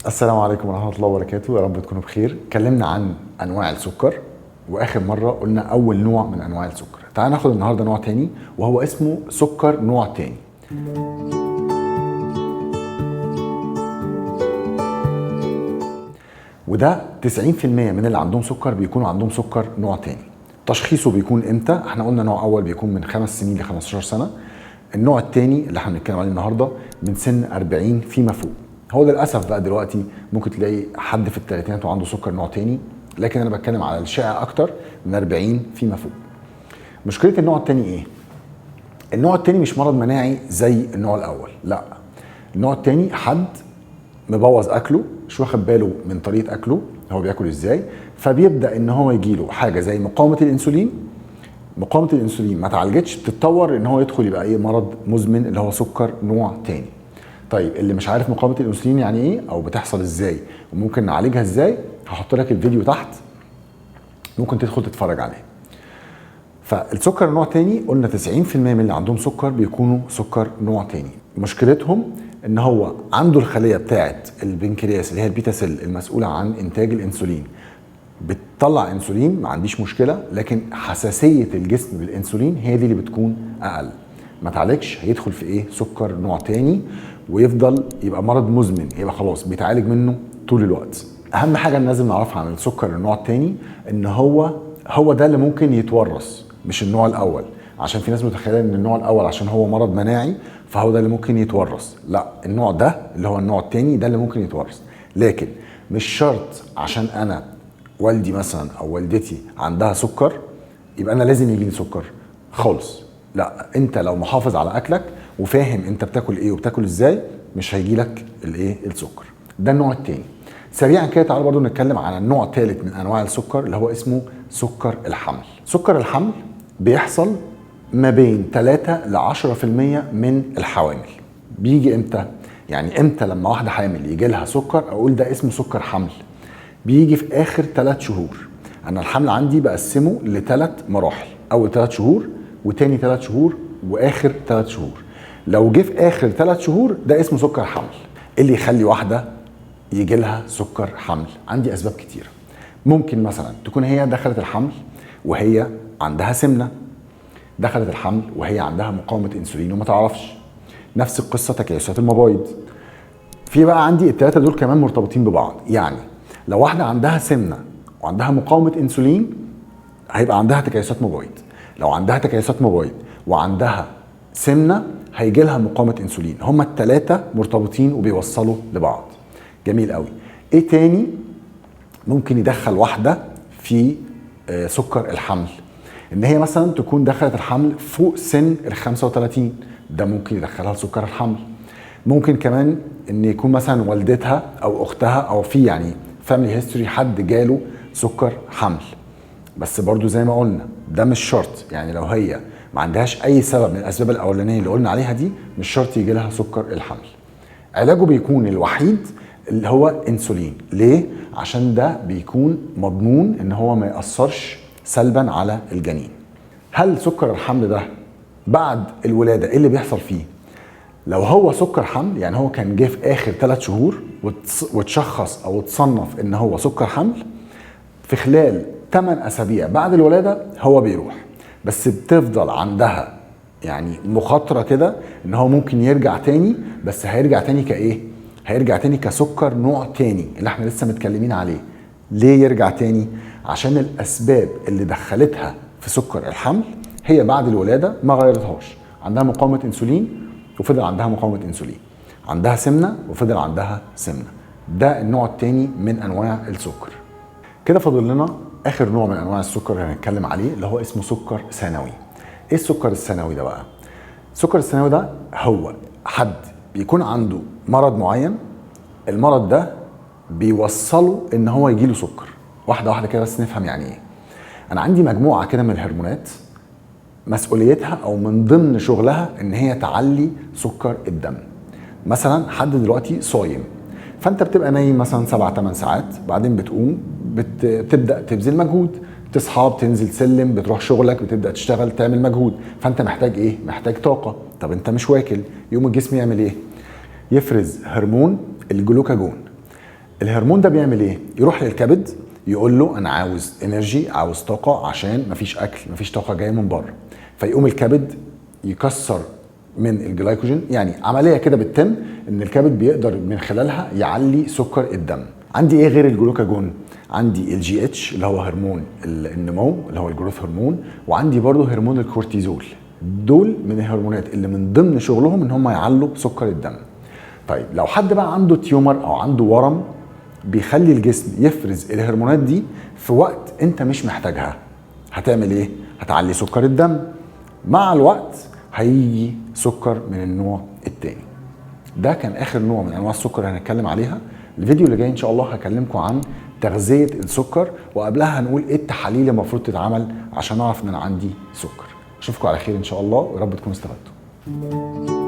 السلام عليكم ورحمة الله وبركاته، يا رب تكونوا بخير. اتكلمنا عن أنواع السكر، وآخر مرة قلنا أول نوع من أنواع السكر. تعال ناخد النهاردة نوع تاني، وهو اسمه سكر نوع تاني. وده 90% من اللي عندهم سكر بيكونوا عندهم سكر نوع تاني. تشخيصه بيكون امتى؟ احنا قلنا نوع اول بيكون من 5 سنين ل 15 سنة. النوع التاني اللي احنا بنتكلم عليه النهارده من سن 40 فيما فوق. هو للاسف بقى دلوقتي ممكن تلاقي حد في الثلاثينات وعنده سكر نوع تاني، لكن انا بتكلم على الشائع اكتر من 40 فيما فوق. مشكلة النوع التاني ايه؟ النوع التاني مش مرض مناعي زي النوع الاول، لا. النوع التاني حد مبوظ اكله، مش واخد باله من طريقه اكله، هو بياكل ازاي، فبيبدا ان هو يجيله حاجة زي مقاومة الانسولين. مقاومة الانسولين ما اتعالجتش، بتتطور ان هو يدخل يبقى ايه، مرض مزمن اللي هو سكر نوع تاني. طيب اللي مش عارف مقاومة الانسولين يعني ايه او بتحصل ازاي وممكن نعالجها ازاي، هحط لك الفيديو تحت ممكن تدخل تتفرج عليه. فالسكر نوع تاني قلنا 90% من اللي عندهم سكر بيكونوا سكر نوع تاني. مشكلتهم ان هو عنده الخلية بتاعه البنكرياس اللي هي ال beta cell المسؤولة عن انتاج الانسولين، بتطلع انسولين ما عنديش مشكلة، لكن حساسية الجسم بالانسولين هي دي اللي بتكون اقل. ما تعالجش هيدخل في ايه، سكر نوع تاني، ويفضل يبقى مرض مزمن، يبقى خلاص بيتعالج منه طول الوقت. اهم حاجة لازم نعرفها عن السكر النوع التاني ان هو ده اللي ممكن يتورث، مش النوع الاول. عشان في ناس متخيله ان النوع الاول عشان هو مرض مناعي فهو ده اللي ممكن يتورث، لا، النوع ده اللي هو النوع التاني ده اللي ممكن يتورث. لكن مش شرط عشان انا والدي مثلا او والدتي عندها سكر يبقى انا لازم يجي لي سكر خالص، لا. انت لو محافظ على اكلك وفاهم انت بتاكل ايه وبتاكل ازاي مش هيجي لك الايه، السكر. ده النوع التاني. سريعا كده تعالوا برضو نتكلم على النوع الثالث من انواع السكر اللي هو اسمه سكر الحمل. سكر الحمل بيحصل ما بين 3 ل 10% من الحوامل. بيجي امتى؟ يعني امتى لما واحدة حامل يجي لها سكر اقول ده اسمه سكر حمل؟ بيجي في اخر 3 شهور. انا الحمل عندي بقسمة لثلاث مراحل، اول 3 شهور وتاني 3 شهور واخر 3 شهور. لو جه في اخر 3 شهور ده اسمه سكر حمل. اللي يخلي واحدة يجي لها سكر حمل عندي اسباب كتيرة. ممكن مثلا تكون هي دخلت الحمل وهي عندها سمنه، دخلت الحمل وهي عندها مقاومة انسولين وما تعرفش. نفس القصة تكيسات المبايض. في بقى عندي الثلاثة دول كمان مرتبطين ببعض، يعني لو واحدة عندها سمنه وعندها مقاومة انسولين هيبقى عندها تكيسات مبايض، لو عندها تكيسات مبايض وعندها سمنه هيجي لها مقاومة انسولين. هما الثلاثة مرتبطين وبيوصلوا لبعض. جميل قوي. ايه تاني ممكن يدخل واحدة في سكر الحمل؟ ان هي مثلا تكون دخلت الحمل فوق سن ال 35، ده ممكن يدخلها لسكر الحمل. ممكن كمان ان يكون مثلا والدتها او اختها او في يعني family history حد جاله سكر حمل، بس برضو زي ما قلنا ده مش شرط. يعني لو هي ما عندهاش اي سبب من الاسباب الاولانية اللي قلنا عليها دي مش شرط يجي لها سكر الحمل. علاجه بيكون الوحيد اللي هو انسولين. ليه؟ عشان ده بيكون مضمون ان هو ما ياثرش سلبا على الجنين. هل سكر الحمل ده بعد الولادة ايه اللي بيحصل فيه؟ لو هو سكر حمل، يعني هو كان جه في اخر 3 شهور وتشخص او اتصنف ان هو سكر حمل، في خلال 8 اسابيع بعد الولادة هو بيروح، بس بتفضل عندها يعني مخاطره كده ان هو ممكن يرجع تاني، بس هيرجع تاني كايه؟ هيرجع تاني كسكر نوع تاني اللي احنا لسه متكلمين عليه. ليه يرجع تاني؟ عشان الاسباب اللي دخلتها في سكر الحمل هي بعد الولادة ما غيرتهاش، عندها مقاومة انسولين وفضل عندها مقاومة انسولين، عندها سمنه وفضل عندها سمنه. ده النوع التاني من انواع السكر. كده فاضل لنا اخر نوع من انواع السكر اللي هنتكلم عليه اللي هو اسمه سكر ثانوي. ايه السكر الثانوي ده بقى؟ السكر الثانوي ده هو حد بيكون عنده مرض معين، المرض ده بيوصله ان هو يجيله سكر. واحدة واحدة كده بس نفهم يعني ايه. انا عندي مجموعة كده من الهرمونات مسؤوليتها او من ضمن شغلها ان هي تعلي سكر الدم. مثلا حد دلوقتي صايم، فانت بتبقى نايم مثلا 7 8 ساعات، بعدين بتقوم بتبدا تبذل مجهود، بتصحى بتنزل سلم، بتروح شغلك، بتبدا تشتغل، تعمل مجهود، فانت محتاج ايه؟ محتاج طاقة. طب انت مش واكل، يقوم الجسم يعمل ايه؟ يفرز هرمون الجلوكاجون. الهرمون ده بيعمل ايه؟ يروح للكبد يقول له انا عاوز energy، عاوز طاقه، عشان مفيش اكل، مفيش طاقة جاية من بره. فيقوم الكبد يكسر من الجلايكوجين، يعني عملية كده بتتم ان الكبد بيقدر من خلالها يعلي سكر الدم. عندي ايه غير الجلوكاجون؟ عندي ال GH اللي هو هرمون النمو اللي هو ال growth hormone، وعندي برضه هرمون الكورتيزول. دول من الهرمونات اللي من ضمن شغلهم ان هم يعلوا سكر الدم. طيب لو حد بقى عنده tumor او عنده ورم، بيخلي الجسم يفرز الهرمونات دي في وقت انت مش محتاجها، هتعمل ايه؟ هتعلي سكر الدم. مع الوقت هيجي سكر من النوع التاني. ده كان اخر نوع من انواع السكر اللي هنتكلم عليها. الفيديو اللي جاي ان شاء الله هكلمكم عن تغذية السكر، وقبلها هنقول ايه التحاليل اللي المفروض تتعمل عشان اعرف ان انا عندي سكر. اشوفكم على خير ان شاء الله، ويا رب تكونوا استفدتوا.